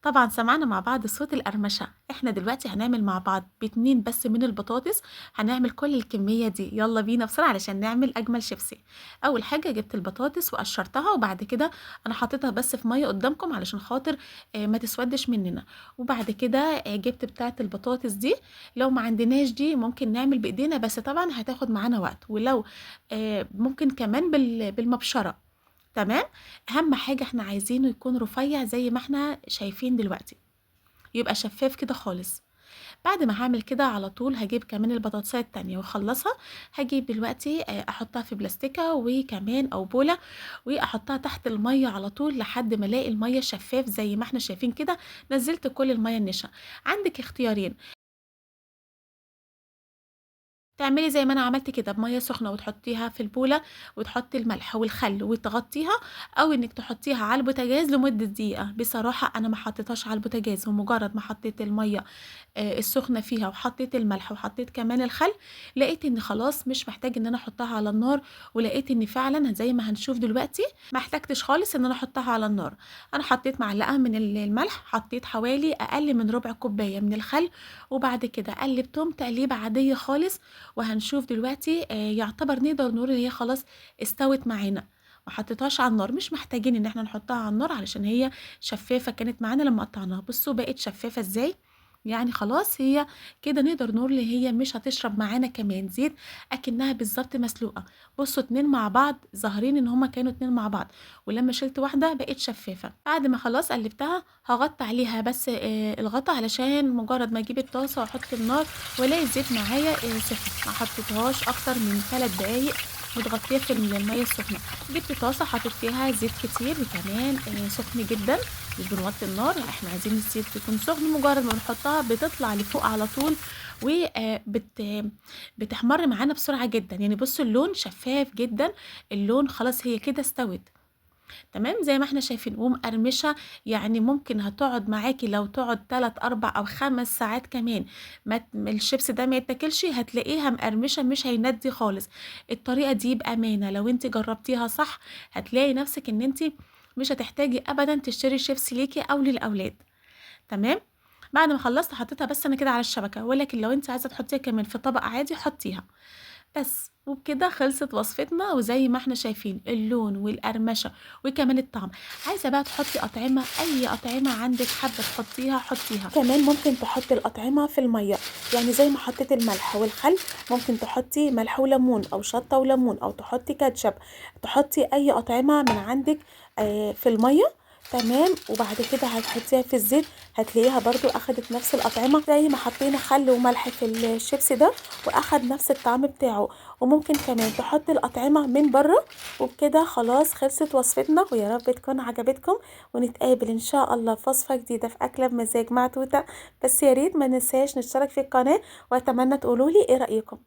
طبعا سمعنا مع بعض صوت القرمشة. احنا دلوقتي هنعمل مع بعض ب2 بس من البطاطس، هنعمل كل الكمية دي. يلا بينا بسرعة علشان نعمل أجمل شيبسي. أول حاجة جبت البطاطس وقشرتها، وبعد كده أنا حطيتها بس في مية قدامكم علشان خاطر ما تسودش مننا. وبعد كده جبت بتاعة البطاطس دي، لو ما عندناش دي ممكن نعمل بإيدينا، بس طبعا هتاخد معانا وقت، ولو ممكن كمان بالمبشرة. تمام. اهم حاجة احنا عايزينه يكون رفيع زي ما احنا شايفين دلوقتي، يبقى شفاف كده خالص. بعد ما هعمل كده على طول هجيب كمان البطاطساية التانية واخلصها. هجيب دلوقتي احطها في بلاستيكة وكمان او بولة، واحطها تحت المية على طول لحد ما الاقي المية شفاف زي ما احنا شايفين كده. نزلت كل المية النشا. عندك اختيارين، تعملي زي ما انا عملت كده بميه سخنة وتحطيها في البوله وتحطي الملح والخل وتغطيها، او انك تحطيها على البوتاجاز لمدة دقيقة. بصراحة انا ما حطيتهاش على البوتاجاز، ومجرد ما حطيت المية السخنة فيها وحطيت الملح وحطيت كمان الخل، لقيت ان خلاص مش محتاج ان انا احطها على النار، ولقيت ان فعلا زي ما هنشوف دلوقتي ما احتاجتش خالص ان انا احطها على النار. انا حطيت معلقه من الملح، حطيت حوالي اقل من ربع كوباية من الخل، وبعد كده قلبتهم تقليبه عادية خالص. وهنشوف دلوقتي يعتبر نقدر نقول ان هي خلاص استوت معانا، ما حطيتهاش على النار، مش محتاجين ان احنا نحطها على النار علشان هي شفافة كانت معانا لما قطعناها. بصوا بقت شفافة ازاي، يعني خلاص هي كده نقدر نقول ان هي مش هتشرب معانا كمان زيت، اكنها بالظبط مسلوقة. بصوا 2 مع بعض ظاهرين ان هما كانوا 2 مع بعض، ولما شلت واحدة بقت شفافة. بعد ما خلاص قلبتها هغطي عليها بس الغطا علشان مجرد ما اجيب الطاسه واحط النار والاقي الزيت معايا سخن. ما حطيتهاش اكتر من 3 دقايق متغطيه في المية السخنة. جبت طاسه حطيت فيها زيت كتير وكمان سخن جدا، مش بنوطي النار، احنا عايزين الزيت يكون سخن. مجرد ما بنحطها بتطلع لفوق على طول بتحمر معانا بسرعة جدا. بصوا اللون شفاف جدا، اللون خلاص هي كده استوت تمام زي ما احنا شايفين ومقرمشه. ممكن هتقعد معاكي لو تقعد 3 4 او 5 ساعات كمان ما الشيبس ده ما يتاكلش، هتلاقيها مقرمشه مش هيندي خالص. الطريقة دي بامانه لو انت جربتيها صح هتلاقي نفسك ان انت مش هتحتاجي ابدا تشتري شيبس ليكي او للاولاد. تمام. بعد ما خلصت حطيتها بس انا كده على الشبكة، ولكن لو انت عايزه تحطيها كمان في طبق عادي حطيها بس. وبكده خلصت وصفتنا، وزي ما احنا شايفين اللون والقرمشه وكمان الطعم. عايزه بقى تحطي اطعمه، اي اطعمه عندك حابة تحطيها حطيها. كمان ممكن تحطي الاطعمة في المية، زي ما حطيت الملح والخل ممكن تحطي ملح وليمون او شطه وليمون، او تحطي كاتشب، تحطي اي اطعمه من عندك في المية. تمام. وبعد كده هتحطيها في الزيت، هتلاقيها برضو اخدت نفس الاطعمة زي ما حطينا خل وملح في الشيبس ده واخد نفس الطعم بتاعه. وممكن كمان تحطي الاطعمة من بره. وبكده خلاص خلصت وصفتنا، ويا رب تكون عجبتكم، ونتقابل ان شاء الله في وصفه جديدة في اكله بمزاج مع توته. بس يا ريت ما ننساش نشترك في القناة، واتمنى تقولوا لي ايه رايكم.